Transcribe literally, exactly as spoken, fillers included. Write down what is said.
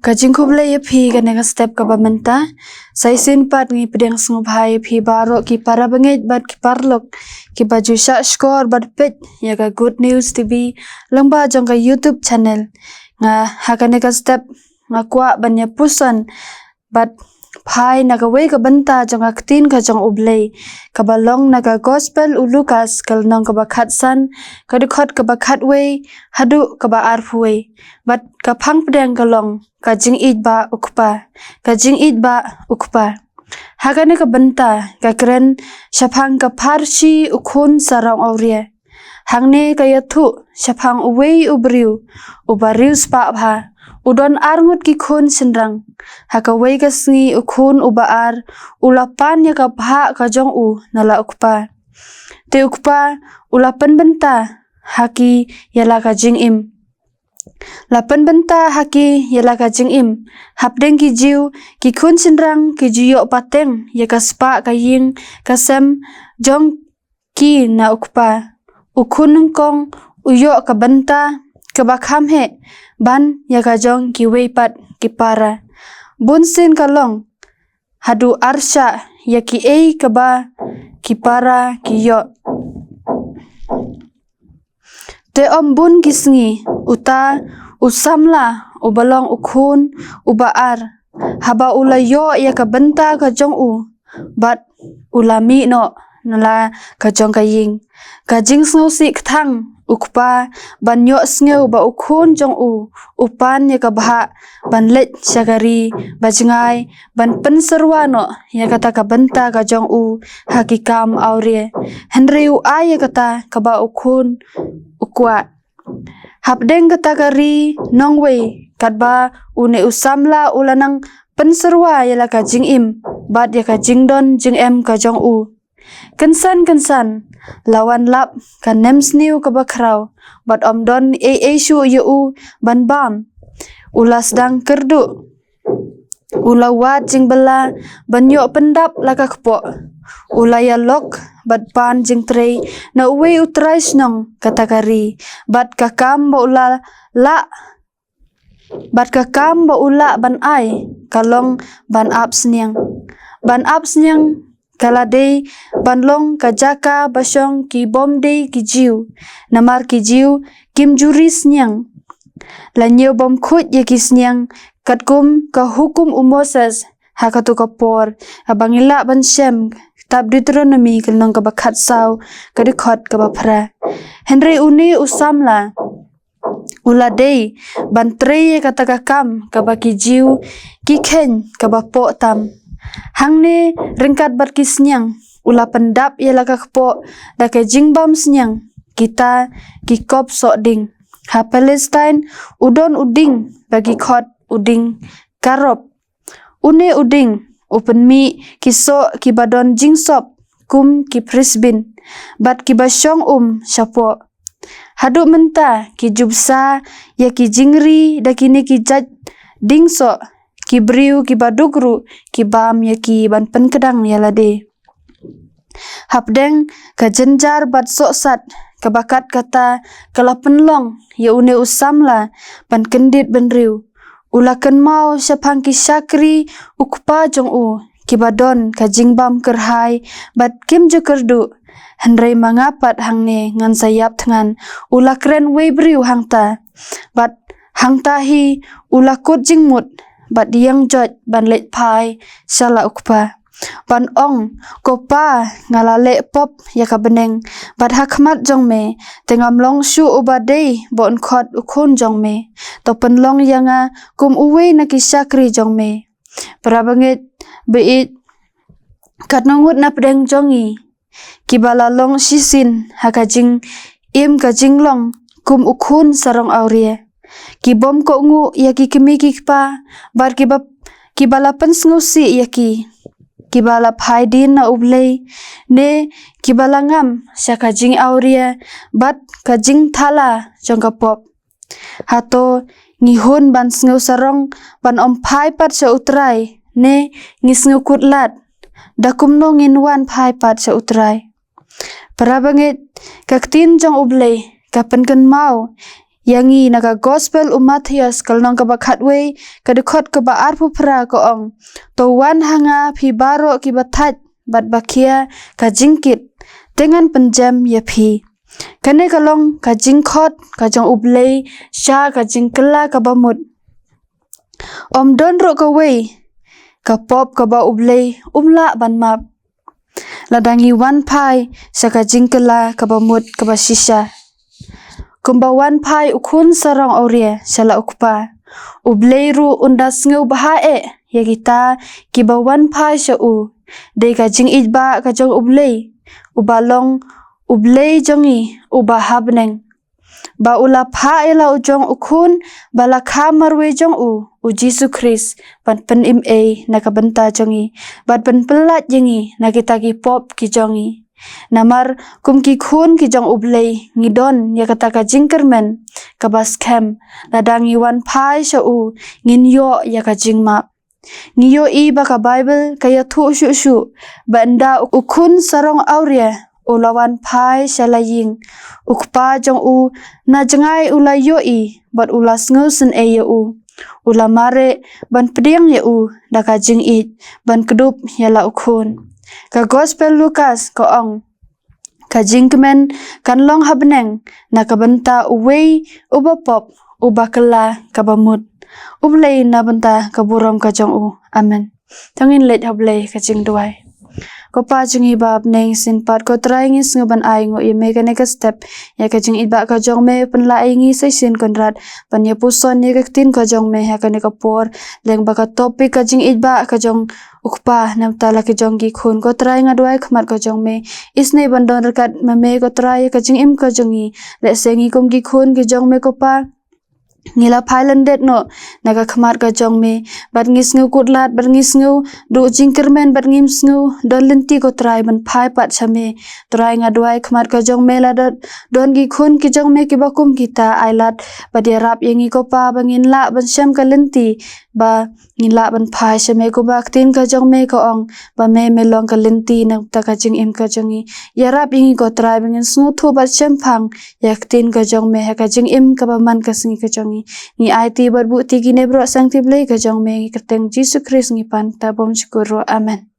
Ka jingkhublei ïa phi kane ka step kaba mynta. Sa shisien pat ngi pdiang sngewbha ïa phi baroh ki para bangeit bad ki paralok kiba ju shah shkor bad peit ïa ka Good News T V lyngba jong ka YouTube channel. Nga ha kane ka step nga kwah ban ïa puson bad phai na kawei ka bynta jong ka ktien ka jong U Blei kaba long na ka Gospel u Lukas ka lynnong kaba khatsan, ka dkhot kaba khatwei haduh kaba arphew wei. Bad ka phang pdiang ka long ka jingïeit ba u Kpa, ka jingïeit ba u Kpa. Ha kane ka bynta ka kren shaphang ka pharshi u khun sarong awria. Hangne ka ïathuh shaphang uwei u briew uba riewspah bha. U don ar ngut ki khun shynrang. Ha kawei ka sngi u khun uba ar u la pan ïa ka bhah ka jong u na la u kpa. Te u kpa u la pynbynta ha ki ïa la ka jingim. La pynbynta ha ki ïa la ka jingim. Hapdeng ki Jiw, ki khun shynrang ki ju ïoh pateng ïa ka spah ka ïing ka sem jong ki na u kpa. U khun nyngkong u ïoh ka bynta kaba kham heh ban ïa ka jong kiwei pat ki para. Bun sien ka long haduh arshah ïa kiei kaba ki para ki ïoh. Te ym bun ki sngi uta u samla uba long u khun uba ar, haba u la ïoh ïa ka bynta ka jong u bad u la mih noh na la ka jong ka ïing. Ka jingsngewsih kthang u kpa ban ïohsngew ba u khun jong u u pan ïa ka bhah ban leit sha ka ri ba jngai ban pynsyrwa noh ïa kata ka bynta ka jong u ha ki kam awria. Hynrei u ai ïa kata kaba u khun u kwah. Hapdeng kata ka ri nongwei katba une u samla u la nang pynsyrwa ïa la ka jingim bad ïa ka jingdon jingem ka jong u. Kynsan kynsan la wan lap ka nemsniew kaba khraw bad ym don ei ei shuh ïa u ban bam. U la sdang kyrduh. U la wad jingbylla ban ïoh pyndap la ka kpoh. U la ïalok bad pan jingtrei na uwei u trai shnong kata ka ri bad ka kam ba u la lah bad ka kam ba u lah ban ai ka long ban ap sniang. Ban ap sniang ka la dei ban long ka jaka ba shong ki bym dei ki Jiw. Namar ki Jiw kim ju ri sniang. La ñiew bym khuid ïa ki sniang katkum ka hukum u Moses ha katu ka por, haba ngi lah ban shem kitab Deuteronomi ka lynnong kaba khatsaw ka dkhot kaba phra. Hynrei une u samla u la dei ban trei ïa kata ka kam kaba ki Jiw ki kheiñ kaba poh tam. Hangne ryngkat bad ki sniang u la pyndap ïa la ka kpoh da ka jingbam sniang kita ki kop soh ding. Ha Palestine u don u ding ba ki khot u ding Karop. Une u ding u pynmih ki soh kiba don jingsop kum ki frisbin bad kiba shong um shapoh. Haduh mynta ki ju bsa ïa ki jingri da kine ki jait ding soh. Ki briew kiba duk ruh ki bam ïa ki ban pynkdang ïa lade. Hapdeng ka jynjar bad sohsat kaba kat kata ka la pynlong ïa une u samla ban kyndit bynriew. U la kynmaw shaphang ki shakri u kpa jong u kiba don ka jingbam kyrhai bad kim ju kyrduh. Hynrei ma nga pat hangne ngan sa ïap thngan. U la kren wei briew hangta bad hangta hi u la kut jingmut bad ïeng joit ban leit phai sha la u kpa ban ong, ko pa, nga la leh pop ïa ka bneng bad ha khmat jong me, te ngam long shuh uba dei ban khot u khun jong me. To pynlong ïa nga kum uwei na ki shakri jong me. Para bangeit ba ïeit, katno ngut na pdeng jong ngi kiba la long shisien ha ka jingim ka jinglong kum u khun sarong awria. Ki bym kohnguh ïa ki kmie ki kpa bad kiba, kiba la pynsngewsih ïa ki, kiba la phai dien na U Blei ne kiba la ngam sha ka jingawria bad ka jingthala jong ka pop. Hato ngi hun ban sngew sarong ban ym phai pat sha U Trai ne ngi sngew kut lad? Da kumno ngin wan phai pat sha U Trai? Para bangeit, ka ktien jong U Blei ka pynkynmaw ïa ngi na ka Gospel u Mathaios ka lynnong kaba khatwei, ka dkhot kaba arphew phra ka ong, "To wan ha nga phi baroh kiba thait bad ba khia ka jingkit, te ngan pynjem ïa phi." Kane ka long ka jingkhot ka jong U Blei sha ka jingkylla kaba mut. Ym don ruh kawei ka pop kaba U Blei um lah ban map lada ngi wan phai sha ka jingkylla kaba mut kaba shisha. Kumba wan phai u khun sarong awria sha la u kpa, U Blei ruh un da sngewbha eh ïa kita kiba wan phai sha u. Dei ka jingïeit ba ka jong U Blei, uba long U Blei jong ngi uba ha bneng, ba u la phah ïa la u jong u khun ba la kha marwei jong u, U Jisu Khrist, ban pynim ei na ka bynta jong ngi bad ban pyllait ïa ngi na kita ki pop ki jong ngi. Namar kum ki khun ki jong U Blei ngi don ïa kata ka jingkyrmen kaba skhem, lada ngi wan phai sha u ngin ïoh ïa ka jingmap. Ngi ïohi ba ka Baibl ka ïathuh shuh shuh ba ynda u khun sarong awria u la wan phai sha la ïing, u kpa jong u na jngai u la ïohi bad u la sngewsynei ïa u. U la mareh ban pdiang ïa u da ka jingïeit ban kdup ïa la u khun. Ka Gospel Lukas ka ong, ka jingkmen kan long ha bneng na ka bynta uwei uba pop, uba kylla kaba mut. U Blei na bynta ka burom ka jong u. Amen. To ngin leit ha U Blei ka jingduwai. Ko Pa jong ngi ba ha bneng, shisien pat ko Trai ngi sngew ban ai nguh ïa me kane ka step ïa ka jingïeit ba ka jong me, pynlah ïa ngi sa shisien Kynrad ban ïa puson ïa ka ktien ka jong me ha kane ka por. Lyngba ka topic ka jingïeit ba ka jong u kpa namar la ki jong ki khun, ko Trai nga duwai khmat ka jong me, isynei ban don ryngkat ma me ko Trai ïa ka jingim ka jong ngi. Lehse ngi kum ki khun ki jong me ko Pa, ngi la phai lyndet noh na ka khmat ka jong me, bad ngi sngew kut lad, bad ngi sngew duh jingkyrmen, bad ngim sngew don lynti ko Trai ban phai pat sha me. Trai nga duwai khmat ka jong me, lada don ki khun ki jong me kiba kum kita, ai lad bad ïarap ïa ngi ko Pa ba ngin lah ban shem ka lynti ba ngin lah ban phai sha me, kumba ka ktien ka jong me ka ong ba me, me long ka lynti namar ka jingim ka jong ngi. Ïarap ïa ngi ko Trai ba ngin sngewthuh bad shemphang ïa ka ktien ka jong me ha ka jingim kaba man ka sngi ka jong ngi. Ngi aiti bad buhti kine baroh sha ïing Blei ka jong me, ha ka kyrteng Jisu Khrist ngi pan, ta bym shukor ruh. Amen.